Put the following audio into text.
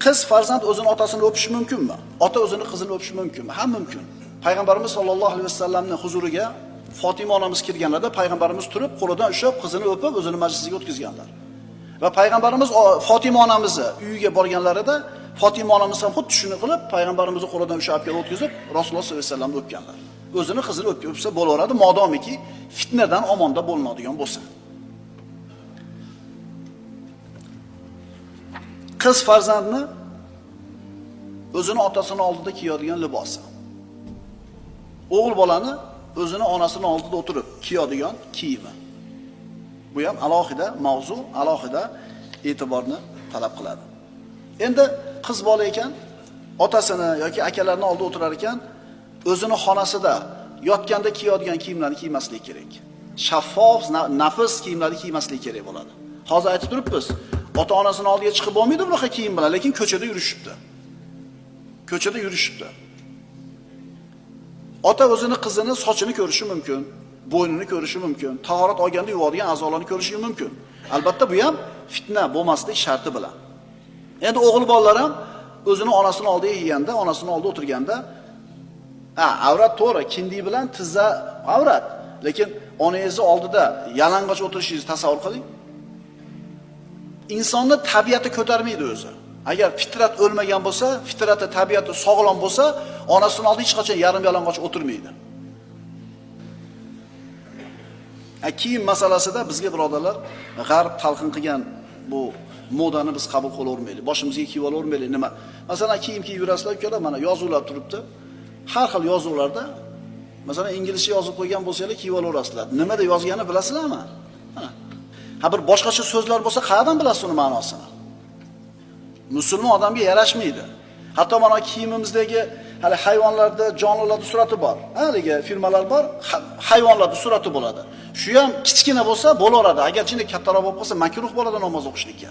Qiz farzand o'zini otasini o'pishi mumkinmi? Ota o'zini qizini o'pishi mumkinmi? Ha, mumkin. Payg'ambarimiz sollallohu alayhi vasallamning huzuriga Fatima onamiz kirganlarda payg'ambarimiz turib, qo'lidan ushlab qizini o'pib, o'zini majlisiga o'tkazganlar. Va payg'ambarimiz Fatima onamizni uyiga borganlarida Fatima onamiz ham xuddi shuni qilib, payg'ambarimizni qo'lidan ushlab kelib o'tkazib, Rasululloh sollallohu alayhi vasallamni o'pganlar. O'zini qizini o'psa bo'laveradi, modomiki fitnadan omonda bo'linadigan bo'lsa. Qiz farzandni o'zini otasini oldida kiyadigan libosi. O'g'il bolani o'zini onasini oldida o'tirib kiyadigan kiyimi. Bu ham alohida mavzu, alohida e'tiborni talab qiladi. Endi qiz bola ekan, otasini yoki akalarini oldida o'tirar ekan, o'zini xonasida yotganda kiyadigan kiyimlarni kiymaslik kerak. Shaffof, nafis kiyimlarni kiymaslik kerak bo'ladi. Hozir aytib turibmiz, ota-onasini oldiga chiqib bo'lmaydi bunaqa kiyim bilan, lekin ko'chada yurishibdi. Ko'chada yurishibdi. Ota o'zini qizini sochini ko'rishi mumkin, bo'ynini ko'rishi mumkin, tahorat olganda yuvadigan a'zolarni ko'rishi mumkin. Albatta bu ham fitna bo'lmaslik sharti bilan. Endi o'g'il bolalar ham o'zini onasini oldiga yeganda, onasini oldida o'tirganda, ha, avrat to'g'ri, kindik bilan tizza avrat, lekin onangizni oldida yalang'och o'tirishingizni tasavvur qiling. Insonni tabiati ko'tarmaydi o'zi. Agar fitrat o'lmagan bo'lsa, fitrati, tabiati sog'lom bo'lsa, onasini oldida hech qachon yarim yalang'och o'tirmaydi. Kiyim masalasida bizga birodarlar g'arb talqin qilgan bu modani biz qabul qilavermaylik. Boshimizga kiyib olavermaylik nima. Masalan, kiyim kiyib yurasizlar, ukalar, mana yozuvlar turibdi. Har xil yozuvlarda, masalan, inglizcha yozib qo'ygan bo'lsanglar kiyib olaverasizlar. Nima deb yozganini bilasizlarmi? Mana. Ha, bir boshqacha so'zlar bo'lsa, qayerdan bilasiz uni ma'nosini? Musulmon odamga yarashmaydi. Hatto mana kiyimimizdagi hali hayvonlarda, jonlilarda surati bor. Haligi firmalar bor, hayvonlarda surati bo'ladi. Shu ham kichkina bo'lsa bo'laveradi. Agar chinda kattaroq bo'lib qolsa, makruh bo'ladi namoz o'qishlikka.